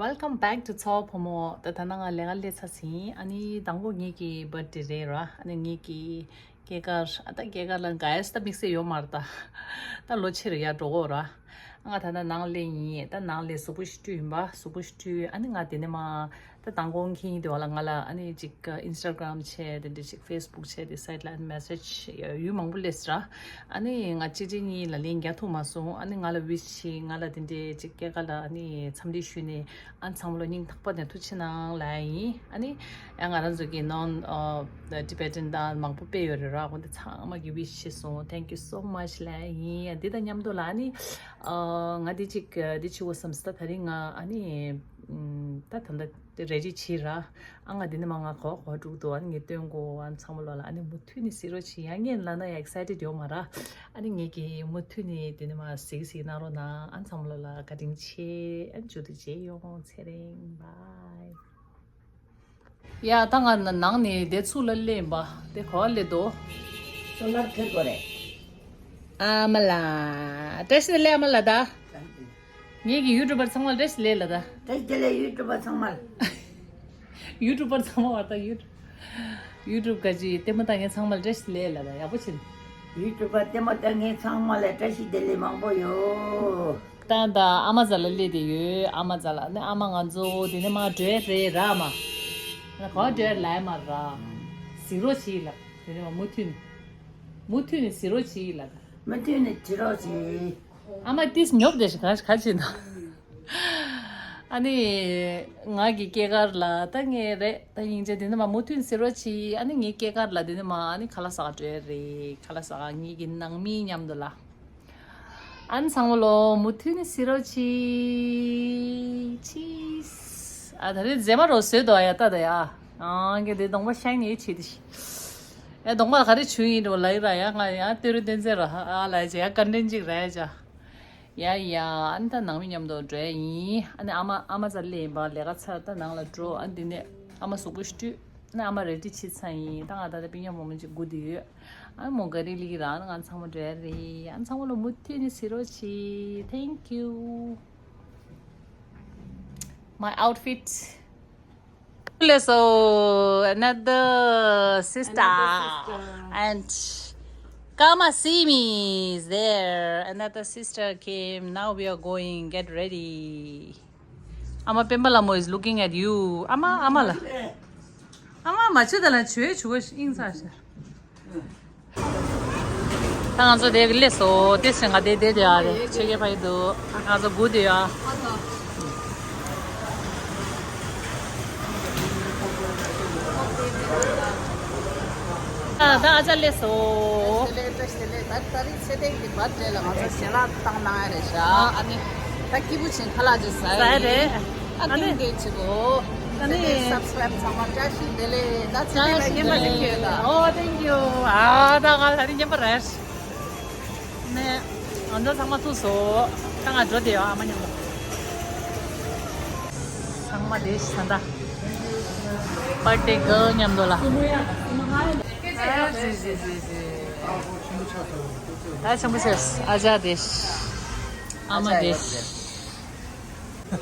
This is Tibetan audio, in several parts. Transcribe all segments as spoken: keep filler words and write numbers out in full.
Welcome back to ཚ་བ་ཕོ་མོ། ད་ད་ནང་ང་ལས་ཀ་སླེབས་ཚར་ཟིན། ཨ་ནི་དང་པོ་ངེད་ཀྱི་བར་ཐ་ཌེ་རེད་ར། ཨ་ནི་ངེད་ཀྱི་སྐྱེས་སྐར། ཨ་ད་སྐྱེས་སྐར་ལ་ག་ཡས་ད་དམིགས་བསལ་ཡོད་མ་རེད་ད། ད་ལོ་ཕྱིར་ཡར་འགྲོ་གོ་ར། ང་ད་ལྟ་ནང་སླེབས་ཡིན། ད་ནང་སླེབས་གཟུགས་པོ་ཞིག་བཀྲུས་ཡིན་པ། གཟུགས་པོ་ཞིག་བཀྲུས། ཨ་ནི་ང་དེ་ནས་མ་ད་མདང་དགོང་ཁེངས་དེ་བ་ལ་ང་ལ་ཨ་ནི་ཅིག་ཨིན་སི་ཊ་གྷ་རམ་བྱས། དེ་འདྲ་ཅིག་ཕེ་སི་བུག་བྱས། དེ་སའིཊ་ལ་ཨ་ནི་མེ་སེ་ཇི་ཡོད་མང་པོ་སླེབས་ར། ཨ་ནི་ང་གཅིག་གཅིག་གཉིས་ལ་ལན་རྒྱག་ཐུབ་མ་སོང་། ཨ་ནི་ང་ལ་ཝིཤ་བྱས། ང་ལ་དེ་འདྲའི་ཅིག་སྐྱེས་སྐར་ལ་ཨ་ནི་འཚམས་འདྲི་ཞུས་ནས། ཨ་ཚང་མ་ལོ་སྙིང་ཐག་པ་ནས་ཐུགས་རྗེ་གནང་ལབ་ཡིན། ཨ་ནི་ཡང་ང་རང་ཚོ་གི་ནོན་ཊི་བེ་ཊན་དང་མང་པོ་དཔེ་ཡོད་རེད་ར། ཁོང་དེ་ཚང་མ་གི་ཝིཤ་བྱས་སོང་། Thank you so much ལབ་ཡིན། འདི་དང་མཉམ་དུ་ལ་ཨ་ནི་ཨ་ང་འདི་ཅིག་འདི་བྱེད་དགོས་བསམ་སོང་། ད་ད་རིང་ང་ཨ་ནི་ཨམ་ད་ད་ལྟ་རེ་ཌི་བྱས་ར། ཨ་ང་འདི་ནས་མ་ང་ག་བ་ག་བ་འགྲོ་གི་འདུག་ཨ་ནི་ངས་སྟོན་གོ་ཨ་ཚང་མ་ལོ་ལ། ཨ་ནི་མུ་མཐུད་ནས་གཟིགས་རོགས་བྱེད། ཡང་ངས་ལབ་ན་ཡང་ཨེག་སའི་ཊེཌ་ཡོད་མ་ར། ཨ་ནི་ངེད་ཀྱིས་མུ་མཐུད་ནས་དེ་ནས་མ་གཟིགས་གཟིགས་གནང་རོགས་གནང་། ཨ་ཚང་མ་ལོ་ལ་བཀའ་དྲིན་ཆེ། ཨ་མཇུག་ཏུ་མཇལ་ཡོང་། ཚེ་རིང་། བྷའི། ཡ་ད་ང་ནང་ནས་དེ་ཚུར་ལ་སླེབས་པ་དེ་ག་བ་སླེབས་འདུག་སོ་ལར་ཁེར་གོ་རེད། ཨ་མ་ལགས། བཀྲ་ཤིས་བདེ་ལེགས་ཨ་མ་ལགས། ད་ངེད་ཀྱི་ཡུ་ཊུབ་པར་ཚང་མ་བཀྲ་ཤིས་བདེ་ལེགས་ལགས། ད་བཀྲ་ཤིས་བདེ་ལེགས་ཡུ་ཊུབ་པར་ཚང་མ། ཡུ་ཊུབ་པར་ཚང་མ་བ་ད་ཡུ་ཡུ་ཊུབ་ག་ཅི་ལྟད་མོ་ལྟ་མཁན་ཚང་མ་ལ་བཀྲ་ཤིས་བདེ་ལེགས་ལགས། ད་ཡག་པོ་བྱེད། ཡུ་ཊུབ་པར་ལྟད་མོ་ལྟ་མཁན་ཚང་མ་ལ་བཀྲ་ཤིས་བདེ་ལེགས་མང་པོ་ཡོད། ད་ད་ཨ་མ་ཛ་ལ་སླེབས་བསྡད་ཡོད། ཨ་མ་ཛ་ལ་ནི་ཨ་མ་ང་ཚོ་དེ་ནས་མ་འགྲོ་ཡ་རེད་ར། ཨ་མ་ང་ག་བ་འགྲོ་ཡ་ལབ་ཡ་མ་ར། གཟིགས་རོགས་བྱེད་ལགས། དེ་ནས་མ་མུ་མཐུད་ནས་མུ་མཐུད་ནས་གཟིགས་རོགས་བྱེད་ལགས། མུ་མཐུད་ནས་གཟིགས་རོགས་བྱེད། ཨ་མ་ཏིས་ཉོབ་བསྡད་ཤག་ག་ག་བྱེད་ན། ཨ་ནི་ང་གི་སྐྱེས་སྐར་ལ་ད་ངས་རེད། ད་སྙིང་རྗེ། དེ་ནས་མ་མུ་མཐུད་ནས་གཟིགས་རོགས་བྱེད། ཨ་ནི་ངའི་སྐྱེས་སྐར་ལ་དེ་ནས་མ་ཨ་ནི་ཁ་ལག་ཟ་ག་འགྲོ་ཡ་རེད། ཁ་ལག་ཟ་ག་ངེད་ཀྱི་ནང་མི་མཉམ་དུ་ལ། ཨ་ནི་ཚང་མ་ལོ་མུ་མཐུད་ནས་གཟིགས་རོགས་བྱེད། ཅིས། ཨ་ད་རེས་མཛེས་མ་རོ་བཟོས་འདུག་ཡ། ད་ད་ཡ། ཨང་གི་དེ་གདོང་པ་ཤ་ནི་ཡོད་ཆེ་དེ་ཤི། ཨེ་གདོང་པ་ག་རེ་བྱུང་ཡིན་འགྲོ་ལ་ཡི་ར། ཡ་ང་ཡ་ཏེ་རུ་བསྟན་འཛིན་ར་ཨ་ལ་ཡ་ཅེ་ཡ་ཀན་ཊེན་ཅིག་ར་ཡ་ཅ། ཡ་ཡ། ཨ་ནི་ད་ནང་མི་མཉམ་དུ་འགྲོ་ཡ་ཡིན། ཨ་ནི་ཨ་མ་ཨ་མ་ཙ་ལེ་ཡིན་པ་ལས་ཀ་ཚར་ད་ནང་ལ་འགྲོ། ཨ་ནི་འདི་ནས་ཨ་མ་གཟུགས་པོ་ཞིག་བཀྲུས། ཨ་ནི་ཨ་མ་རེ་ཌི་བྱེད་ཚར་ཡིན། ད་ང་ད་ལྟ་པི་ཉོ་མོ་མོ་ཅིག་སྒུག་བསྡད་ཡོད། ཨ་ནི་མོ་ག་རི་ལི་གི་ར། ཨ་ནི་ང་ཚང་མ་འགྲོ་ཡ་རེད། ཨ་ནི་ཚང་མ་ལོ་མུ་མཐུད་ནས་གཟིགས་རོགས་བྱེད། Thank you. My outfit. So another sister. Another sister. And Kama Simi is there. Another sister came. Now we are going. Get ready. Ama Pembalamo is looking at you. Ama, ama la. Ama machu da la chue chue ing sa sha. ད་ང་ཚོ་དེ་ག་སླེབས་སོང་། དེ་སེང་ག་དེ་དེ་དེ་ཨ་རེད། ཆེ་གེ་ཕ་ཡི་འདུག་ང་ཚོ་སྒུག་དེ་ཡ། ད་ད་ཨ་ཅག་སླེབས་སོང་། ད་ད་རིང་ཚེ་བརྟན་གྱི་བར་ཌེ་ལ་ང་ཚོ་ཞལ་ལག་བཏང་གནང་ཡ་རེད་ཤག་ཨ་ནི་ད་སྐྱིད་པོ་བྱས་ཁ་ལག་ཅིག་ཟ་ཡ་ཟ་ཡ་རེད། ཨ་ཨ་ནི་ཏིང་ཏིང་བྱེད་དགོས། ཨ་ནི་ད་ནི་སབ་སི་ཀ་རེབ་ཚང་མ་བཀྲ་ཤིས་བདེ་ལེགས། ད་ཚེ་བརྟན་ལ་རྔན་པ་ཟིག་ཁྱེར་ཡོད་ད། ཨོ་ཐེང་ཀྱུ། ཨ་ད་ང་ད་རིང་རྔན་པ་རེད། ནས་ང་ཚོ་ཚང་མ་ཐུག་སོང་། ད་ང་འགྲོ་བསྡད་ཡོད། ཨ་མ་མཉམ་པོ་ཚང་མ་བསྡད་ཤག་ད་པར་ཏི་གལ་མཉམ་དུ་ལ། ཨ་ཟི་ཟི་ཟི་ཟི། ད་ཆེན་པོ་བྱས། ཨ་ཅག་བསྡད་ཤག་ཨ་མ་བསྡད་ཤག There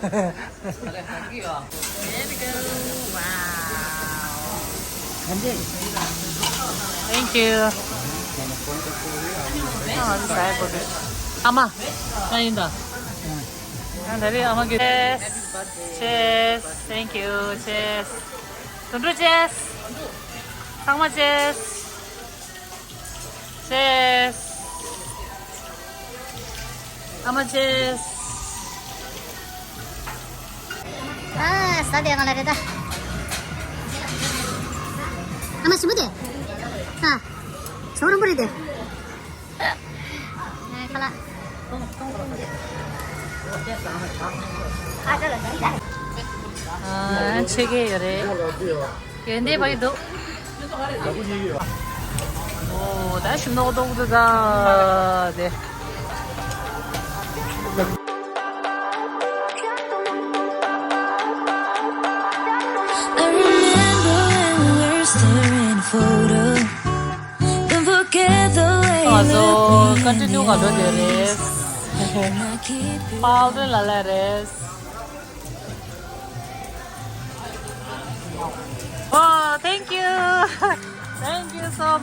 we go. Wow. Thank you. ཨ་མ་ཡིན་ད། ཨ་ད་རེས་ཨ་མ་གི། Cheers. Cheers. Thank you. Cheers. དུད་འགྲོ་cheers. ཚང་མ་cheers. Cheers. ཨ་མ་cheers. ཨ་ས་དེ་གང་ལ་རེད་ད། ཨ་མ་ཞིམ་པོ་དེ། ཨ། ཞོ་རིང་པོ་རེད་དེ། ཨ་ཁ་ལག་ཨ་ཆེ་གེ་ཡོད་རེད། ཡོན་ཏན་བ་ཡི་འདུག་ཨོ་ད་ཞིམ་ནོག་འདུག་འདུག་ད་དེ། I remember when we were staring photo. Don't forget the way you ང་ཚོ་looked me in the continue ག་འགྲོ་དེ་རེད། eyes. And I keep you པའོ་ཏོན་ལ་ལ་རེད།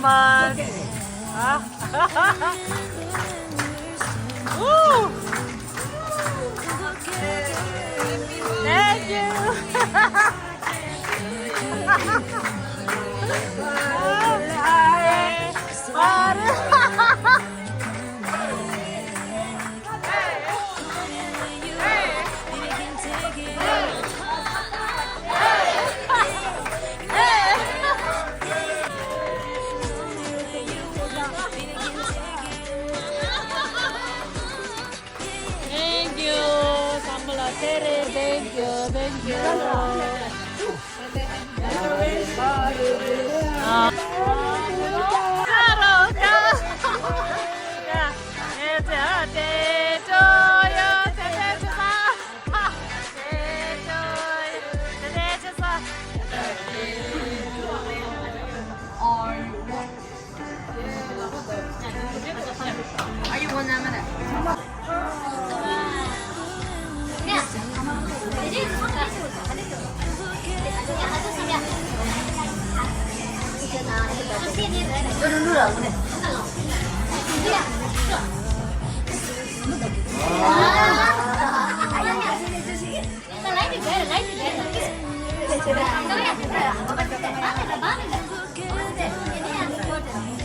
Much. Huh? Woo! Thank you. Thank you. Thank you. Thank you.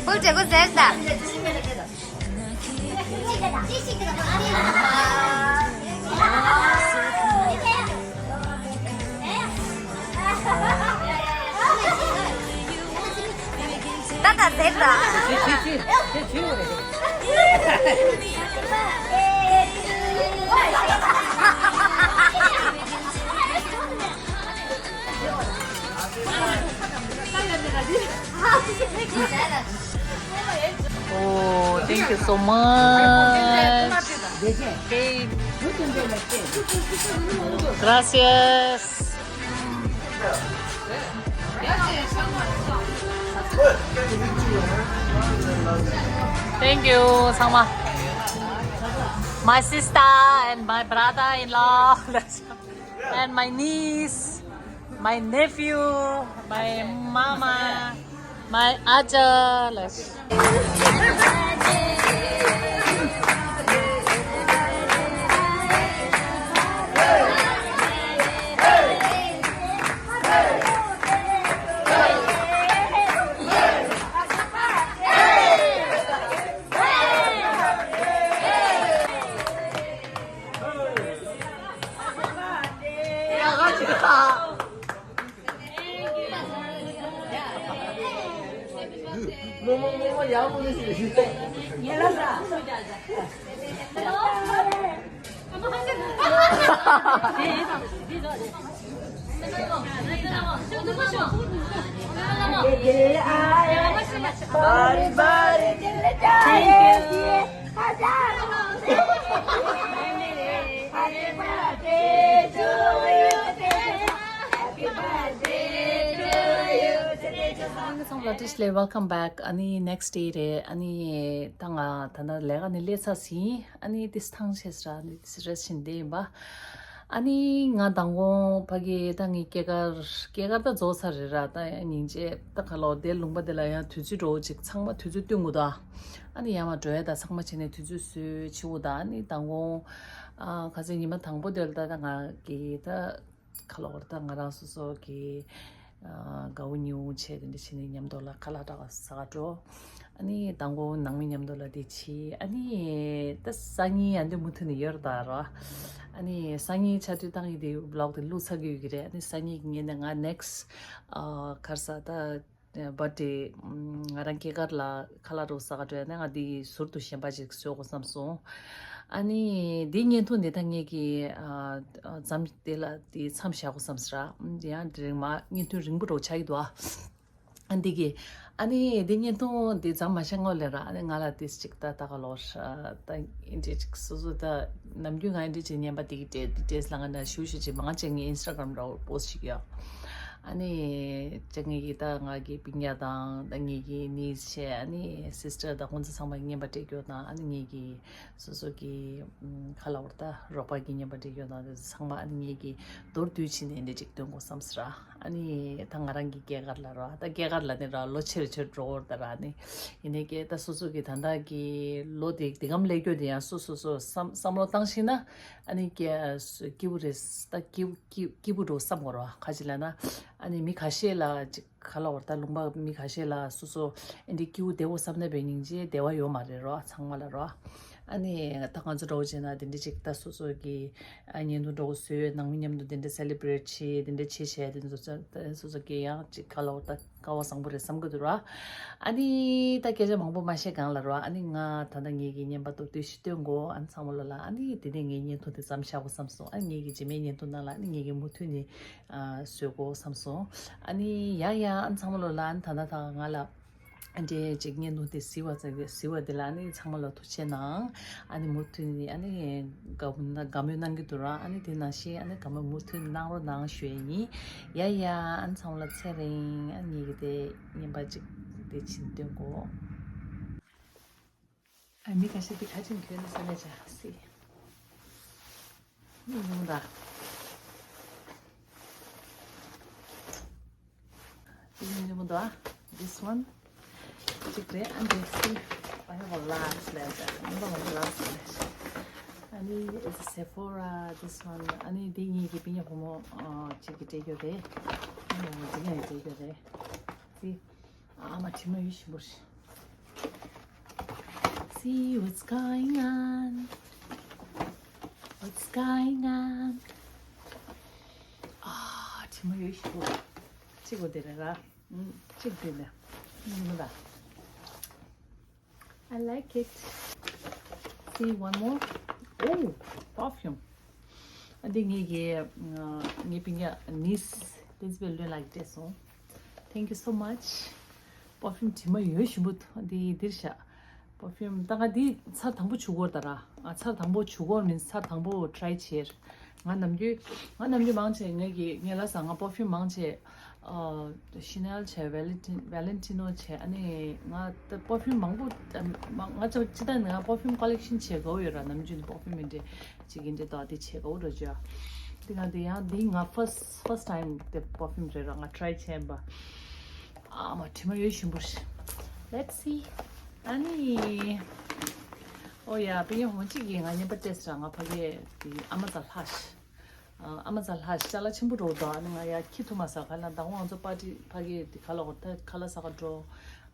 ཕུལ་བྱེད་དགོས་ཟེར་ད། ད་ད་ཟེར་ད། Oh, thank you so much. Okay. Gracias. Thank you, ཚང་མ། My sister and my brother-in-law and my niece, my nephew, my mama, my aja. Thank you so much, Lottie Slay. Welcome back. ཨ་ནི་next day རེད། ཨ་ནི་ད་ང་ད་ལྟ་ལས་ཀ་ནས་སླེབས་ཚར་ཟིན། ཨ་ནི་ཏིས་ཐང་ཆད་ཟེར། ཨ་ནི་ཏིས་རེས་བྱེད་བསྡད་ཡིན་པ། ཨ་ནི་ང་མདང་དགོང་ཕ་གི་ད་ངའི་སྐྱེས་སྐར་སྐྱེས་སྐར་ད་རྫོགས་ཚར་རེད་ར། ད་ཡང་སྙིང་རྗེ་ད་ག་ལོ་དེ་ལུང་པ་དེ་ལ་ཡང་དུས་ཚོད་འགྲོ་ཅིག་ཚང་མ་དུས་ཚོད་བསྟུན་དགོས་ད། ཨ་ནི་ཡར་མར་འགྲོ་ཡ་ད་ཚང་མ་བྱས་ནས་དུས་ཚོད་བཟོས་བྱེད་དགོས་ད། ཨ་ནི་མདང་དགོང་ཨ་ཁ་སང་ཉི་མ་དང་པོ་དེ་ལ་ད་ད་ང་གི་ད། ཁ་ལོ་བར་ད་ང་རང་སོ་སོ་གི་ཨ་དགའ་བོ་ཉེ་བོ་བྱས་དེ་འདྲ་བྱས་ནས་མཉམ་དུ་ལ་ཁ་ལག་འདྲ་བ་ཟ་ག་འགྲོ། ཨ་ནི་མདང་དགོང་ནང་མི་མཉམ་དུ་ལ་དེ་བྱས། ཨ་ནི་ད་སང་ཉིན་ཡང་དེ་མུ་མཐུད་ནས་ཡོད་རེད་ད་ར། ཨ་ནི་སང་ཉིན་ཆ་དུས་ད་ངས་དེ་བི་ལོག་དེ་བླུགས་ཚར་གི་ཡོད་ཀྱི་རེད། ཨ་ནི་སང་ཉིན་གྱི་ངས་ནས་ང་next ཨ་ག་རེ་ཟ་ད། བར་ཐི་ཌེ། ང་རང་སྐྱེས་སྐར་ལ་ཁ་ལག་འདྲ་བོ་ཟ་ག་འགྲོ་ཡ་ན་ང་འདི་ཟུར་དུ་གཞན་པ་ཅིག་བཟོ་དགོས་བསམ་སོང་། ཨ་ནི་འདི་བརྙན་ཐུང་འདི་ད་ངེད་ཀྱི་ཨ་ཨ་མཚམས་དེ་ལ་འདི་མཚམས་བཞག་དགོས་བསམ་ཟེར། ཨ་འདི་ཡང་འདི་རིང་མ་བརྙན་ཐུང་རིང་པོ་འདྲ་བོ་ཆགས་ཀྱི་འདུག་ཨ། ཨ་འདི་གི་ཨ་ནི་འདི་བརྙན་ཐུང་འདི་མཚམས་མ་བཞག་སྔོན་ལ་ར། ཨ་ནི་ང་ལ་ཏིས་ཅིག་ད་ད་ག་ལོར་ད་ཨིན་ཏྲེ་ཅིག་སོ་སོ་ད་ནམ་རྒྱུན་ང་ཨིན་ཏྲེ་ཅིག་བརྙན་པ་འདི་གི་ཏྲེ་འདི་ཏྲེས་ལ་ང་ན་ཞུ་ཞུ་ཅིག་མང་ཆེ་ངའི་ཨིན་སི་ཊ་གྷ་རམ་འདྲ་བོ་པོ་སི་ཊི་ཅིག་ཡོད། ཨ་ནི་ཅག་ངེད་ཀྱི་ད་ང་གི་སྤུན་ཀྱག་དང་ད་ངེད་ཀྱི་ནིས་བྱས། ཨ་ནི་སིས་ཊར་དང་ཁོང་ཚོ་ཚང་མ་རྔན་པ་སྤྲད་རྒྱུ་དང་། ཨ་ནི་ངེད་ཀྱི་སོ་སོ་གི་ཨམ་ཁ་ལ་བར་ད་རོགས་པ་གི་རྔན་པ་སྤྲད་རྒྱུ་དང་། དེ་ཚོ་ཚང་མ་ཨ་ནི་ངེད་ཀྱི་མདོར་བསྡུས་ཕྱིན་ནས་འདི་གཅིག་སྟོན་དགོས་བསམ་སོང་ར། ཨ་ནི་ད་ང་རང་གི་སྐྱེས་སྐར་ལ་ར། ད་སྐྱེས་སྐར་ལ་ནི་ར་ལོ་ཆེར་ཆེར་འགྲོ་བར་ད་ར། ཨ་ནི་ཡིན་ནའི་ཀྱེ་ད་སོ་སོ་གི་ད་ལྟ་གི་ལོ་དེ་དེ་གམ་ལས་སྐྱོ་དེ་ཡང་སོ་སོ་སོ་བསམ་བསམ་བློ་བཏང་ཤེས་ན། ཨ་ནི་ཀྱེ་སྐྱིད་པོ་རེད། ད་སྐྱིད་སྐྱིད་སྐྱིད་པོ་འགྲོ་བསམ་དགོས་ར། ཁ་ཅིག་ལ་ན། ཨ་ནི་མི་ཁ་ཤས་ལ་ཅིག་ཁ་ལ་བར་ད་ལུང་པ་མི་ཁ་ཤས་ལ་སོ་སོ་ཨེ་འདྲའི་སྐྱིད་པོ་བདེ་བོ་བསམ་ན་བས་སྙིང་རྗེ་བདེ་བ་ཡོད་མ་རེད་རོ། ཚང་མ་ལ་རོ། ཨ་ནི་ད་ང་ཚོ་འདྲ་བོ་བྱས་ན་དེ་འདྲའི་ཅིག་ད་སོ་སོ་གི་ཨ་བརྙན་ཐུང་འདྲ་བོ་བཟོས། ནང་མི་མཉམ་དུ་དེ་འདྲའི་སེ་ལི་བྷི་རེཊ་བྱས། དེ་འདྲའི་བྱས་བྱས་དེ་ཚོ་ཚོ་སོ་སོ་གི་ཡང་ཅིག་ཁ་ལ་བར་ད་སྐལ་བ་བཟང་པོ་རེད་བསམ་གི་འདུག་ར། ཨ་ནི་ད་སྐད་ཆ་མང་པོ་མ་བཤད་གང་ལ་རོ། ཨ་ནི་ང་ད་ལྟ་ངེད་ཀྱི་བརྙན་པར་ཏོག་ཏོག་ཞིག་སྟོན་གོ། ཨ་ནི་ཚང་མ་ལོ་ལ་ཨ་ནི་དེ་ནས་ངའི་བརྙན་ཐུང་དེ་མཚམས་བཞག་གོ་བསམ་སོང་། ཨ་ནི་ངེད་ཀྱི་རྗེས་མའི་བརྙན་ཐུང་ནང་ལ་ཨ་ནི་ངེད་ཀྱི་མུ་མཐུད་ནས་ཨ་བཟོས་གོ་བསམ་སོང་། ཨ་ནི་ཡ་ཡ་ཨ་ནི་ཚང་མ་ལོ་ལ་ཨ་ནི་ད་ལྟ་ད་ང་ལ་ཨ་འདྲའི་ཅིག་བརྙན་ཐུང་དེ་གཟིགས་པ་ཙམ་གཟིགས་པ་དེ་ལ་ཨ་ནི་ཚང་མ་ལ་ཐུགས་རྗེ་གནང་། ཨ་ནི་མུ་མཐུད་ནས་ཨ་ནི་དགའ་པོ་ན་དགའ་མོས་གནང་གི་འདུག་ར། ཨ་ནི་དེ་ནང་བཞིན་ཨ་ནི་དགའ་མོས་མུ་མཐུད་གནང་རོགས་གནང་ཞུ་ཡས་ཡིན། ཡ་ཡ་ཨ་ནི་ཚང་མ་ལ་ཚེ་རིང་། ཨ་ནི་ངེད་ཀྱི་དེ་བརྙན་པར་ཅིག་དེ་ཕྱིན་སྟོན་གོ། ཨ་མི་ཁ་ཤས་དེ་ཁ་ཆེམས་གྱོན་ནས་ས་ལས་བྱ་སྲིད། ཡོང་ད། དེ་ཡིན་ཡོང་ད། This one གཅིག་རེད། ཨ་འདི་སྲིད། I have a lot of lashes. ཨ་ནི་ང་ལ་ལ་ས་ལས་བྱ། ཨ་ནི་it's a Sephora, this one. ཨ་ནི་འདི་ངེད་ཀྱི་སྤུན་ཀྱག་བུ་མོ་ཨ་གཅིག་གིས་སྤྲད་རྒྱུ་རེད། ཨ་ནི་འདི་ངས་སྤྲད་རྒྱུ་རེད། སྲིད། ཨ་མ་དྲི་མ་ཡོད་ཞིམ་པོ་རེད། See what's going on. What's going on? ཨ་དྲི་མ་ཡོད་ཞིམ་པོ་རེད། གཅིག་པོ་དེ་རེད་ར། ཨུམ། གཅིག་དེ་ནས། ཨུམ། ད། I like it. See one more. Oh, perfume. ཨ་འདི་ངེད་ཀྱི་ཨ་ངའི་སྤུན་ཀྱག་ནིས་ལི་ཛི་བྷེད་ལོན་ལགས་སྤྲད་སོང་། Thank you so much. Perfume དྲི་མ་ཡོད་ཞིམ་པོ་འདུག་འདི་འདིར་བཞག Perfume ད་ང་འདི་ཚར་དང་པོ་བྱུག་གོ་ད་ར། ཨ་ཚར་དང་པོ་བྱུག་གོ་མིན་ཚར་དང་པོ་try བྱས། ང་ནམ་རྒྱུན་ང་ནམ་རྒྱུན་མང་ཆེ་ངེད་ཀྱི་ངེད་ལ་ས་ང་perfume མང་ཆེ། ཨ་Chanel བྱས། Valentino བྱས། ཨ་ནི་ང་ད་perfume མང་པོ་ང་ཅག་ཅི་ད་ནི་ང་perfume collection བྱེད་དགོས་ཡོད་ར། ནམ་རྒྱུན་perfume ཨེ་འདྲ་ཅིག་ཨེ་འདྲ་དག་དེ་བྱེད་དགོས་ར་ཅོ། དེ་ང་དེ་ཡང་དེ་ང་first first time དེ་perfume རེད་ར། ང་try བྱས་པ། ཨ་མ་དྲི་མ་ཡོད་ཞིམ་པོ་རེད། Let's see. ཨ་ནི་ཨོ་ཡ་པེ་ཡོང་ཧོང་གཅིག་གིས་ང་རྔན་པ་སྤྲད་ས་ར། ང་ཕ་གིར་དེ་ཨ་མ་ཙ་ལྷག་ཤི། ཨ་མ་ཙ་ལྷག་ཤ་ལ་ཆེན་པོ་འགྲོ་འདུག་ཨ་ནི་ང་ཡ་ཁྱི་ཐུ་མ་ས་ག་ལ་མདང་དབང་ཚོ་པར་ཊི་ཕ་གི་དེ་ཁ་ལ་འོར་ཐ་ཁ་ལ་ས་ག་འགྲོ།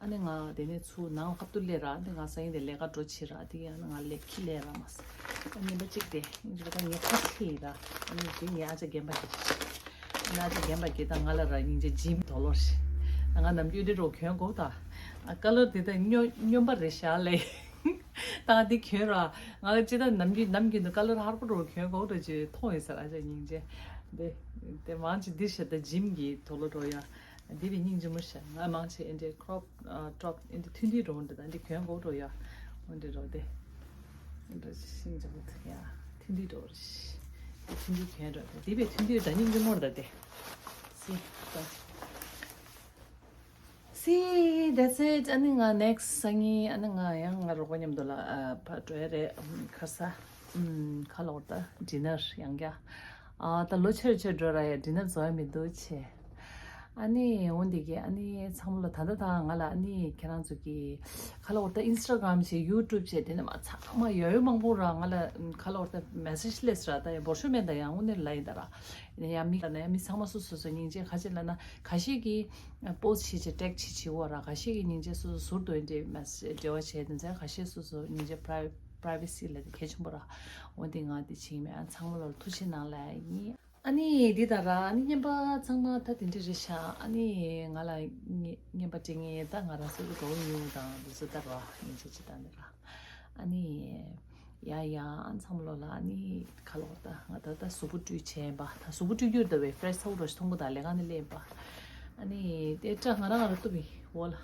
ཨ་ནི་ང་དེ་ནས་ཚུར་ནང་ཁ་ཐུག་སླེབས་ར། ཨ་ནི་ང་ས་ཡིན་དེ་ལས་ཀ་འགྲོ་ཕྱིར་ར། དེ་ཡང་ང་ལས་ཁྱི་ལས་ར་མ་ས། ཨ་ནི་པ་གཅིག་དེ་ཡིན་གཅིག་པ་ངས་ཁ་ཆེ་ཡིན་ར། ཨ་ནི་དེ་ངའི་ཨ་ཅག་རྒན་པ་ཞིག་ཨ་ནི་ཨ་ཅག་རྒན་པ་གི་ད་ང་ལ་ར་སྙིང་རྗེ་ཇིམ་དོ་ལོར་ཞིག་ང་ནམ་རྒྱུན་དེ་རོ་གྱོན་གོ་ད། ཨ་ཀ་ལར་དེ་ད་སྨྱོ་སྨྱོན་པ་རེད་ཤག་ལས། ད་འདི་གྱོན་ར། ང་ལ་ཅི་ད་ནམ་རྒྱུན་ནམ་རྒྱུན་དུ་ཀ་ལར་ཧར་པོ་རོ་གྱོན་གོ་འགྲོ་ཅི་མཐོང་ཡོད་ས་ར་ཅག་སྙིང་རྗེ། དེ་དེ་མང་ཅི་འདི་ཤ་ད་ཇིམ་གི་དོ་ལོ་འགྲོ་ཡ། འདི་བས་སྙིང་རྗེ་མོ་ཤ་ང་མང་ཆེ་ཨེ་འདྲའི་ཁྲོབ་ཊོབ་ཨེ་འདྲའི་ཐུན་ཏི་འགྲོ་འདི་ད་འདི་གྱོན་གོ་འགྲོ་ཡ། འོ་འདི་རོ་དེ་འདྲ་སྙིང་རྗེ་མོ་ཐུ་ཡ་ཐུན་ཏི་འགྲོ་རེ་ཤི། ཐུན་ཏི་གྱོན་འགྲོ་དེ་དེ་བས་ཐུན་ཏི་ད་སྙིང་རྗེ་མོ་ར་དེ། སི་ད། See, that's it. ཨ་ནི་ང་next སང་ཉིན་ཨ་ནི་ང་ཡང་ང་རོགས་པ་མཉམ་དུ་ལ་ཨ་ཕར་འགྲོ་ཡ་རེད། ཨམ་ཁ་ས་ཨམ་ཁ་ལོག་ད་dinner ཡང་བསྐྱར། ཨ་ད་ལོ་ཆེར་ཆེར་འགྲོ་ར་ཡ་dinner བཟོ་ཡ་མི་འདུག་ཆེ། ཨ་ནི་འོན་ཏེ་གི་ཨ་ནི་ཚང་མ་ལ་ད་ལྟ་ད་ང་ལ་ཨ་ནི་ཁྱེད་རང་ཚོ་གི་ཁ་ལོག་ད་Instagram་བྱས་YouTube་བྱས་དེ་ནས་མ་ཚང་མ་ཡོད་ཡོད་མང་པོ་ར་ང་ལ་ཁ་ལོག་ད་message སླེབས་ར། ད་ཡ་འབོར་ཤོ་མེད་ད་ཡང་དངོས་གནས་ལ་ཡིན་ད་ར། ཡང་མི་ལ་ན་ཡང་མི་ཚང་མ་སོ་སོ་སོ་སྙིང་རྗེ་ཁ་ཆེ་ལ་ན་ཁ་ཤས་ཀྱིས་post བྱེད་བྱེད་tag བྱེད་བྱེད་འོ་ར། ཁ་ཤས་ཀྱིས་སྙིང་རྗེ་སོ་སོ་ཟུར་དུ་འདྲེ་མ་འབྲེལ་བ་བྱས་དེ་ཚེ་ཁ་ཤས་སོ་སོ་སྙིང་རྗེ་privacy ལ་གལ་ཆེན་པོ་ར། འོ་འདི་ང་འདི་བྱེད་མེད་ཨ་ཚང་མ་ལ་ཐུགས་རྗེ་གནང་ལ་ཡིན། ཨ་ནི་འདི་ད་ར་ཨ་ནི་རྔན་པ་ཚང་མ་ད་དེ་འདྲ་རེད་ཤག་ཨ་ནི་ང་ལ་རྔན་པ་སྤྲད་མཁན་ད་ང་རང་སོ་སོ་གོ་ཉུང་དང་འདི་ཚོ་ད་ར་སྙིང་རྗེ་ཅི་ད་འདི་ར། ཨ་ནི། ཡ་ཡ་ཨ་ཚང་མ་ལོ་ལ་ཨ་ནི་ཁ་ལོ་ད་ང་ད་ད་གཟུགས་པོ་བཀྲུས་བྱས་ཡིན་པ། ད་གཟུགས་པོ་བཀྲུས་རྒྱུར་ད་བའི་fresh ཐོག་རོ་ཞིག་མཐོང་གི་ད་ལས་ཀ་ནི་ལས་ཡིན་པ། ཨ་ནི་དེ་སྐྲ་ང་རང་ང་རང་གཏུབ་ཡིན་འོ་ལ།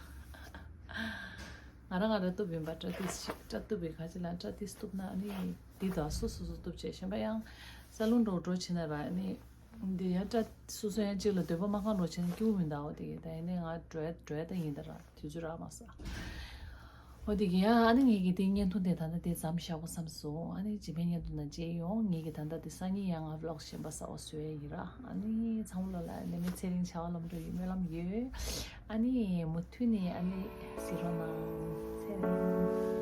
ང་རང་ང་རང་གཏུབ་ཡིན་པ། སྐྲ་ཏིས་ཞིག་སྐྲ་གཏུབ་པའི་ཁ་ཅིག་ལ་སྐྲ་ཏིས་གཏུབ་ན་ཨ་ནི་འདི་ད་སོ་སོ་སོ་གཏུབ་བྱས་གཞན་པ་ཡང་ས་ལུང་འགྲོ་འགྲོ་བྱེད་ན་ར་ཨ་ནི། འདི་ཡང་སྐྲ་སོ་སོ་ཡང་གཅིག་ལ་འདོད་པ་མ་ཁེངས་རོགས་བྱས་ན་སྐྱིད་པོ་མི་འདུག་འོ་དེ་གི་ད་ཡིན་ནའི་ང་འགྲོ་ཡ་འགྲོ་ཡ་ད་ཡིན་ད་ར་དུས་ཚོད་རག་མ་སོང་། འོ་དེ་གི་ཡང་ཨ་ནི་ངེད་ཀྱི་དེ་བརྙན་ཐུང་དེ་ད་ལྟ་དེ་མཚམས་བཞག་གོ་བསམ་སོང་། ཨ་ནི་རྗེས་མའི་བརྙན་ཐུང་ནང་མཇལ་ཡོང་། ངེད་ཀྱི་ད་ལྟ་དེ་སང་ཉིན་ཡང་ང་vlog་གཞན་པ་གསར་པ་བཟོ་ཡ་ཡིན་ར། ཨ་ནི་ཚང་མ་ལོ་ལ་ནད་མེད་ཚེ་རིང་བྱ་བ་ལམ་འགྲོ་ཡི་སྨོན་ལམ་ཡོད། ཨ་ནི་མུ་མཐུད་ནས་ཨ་ནི་གཟིགས་རོགས་གནང་། ཚེ་རིང་།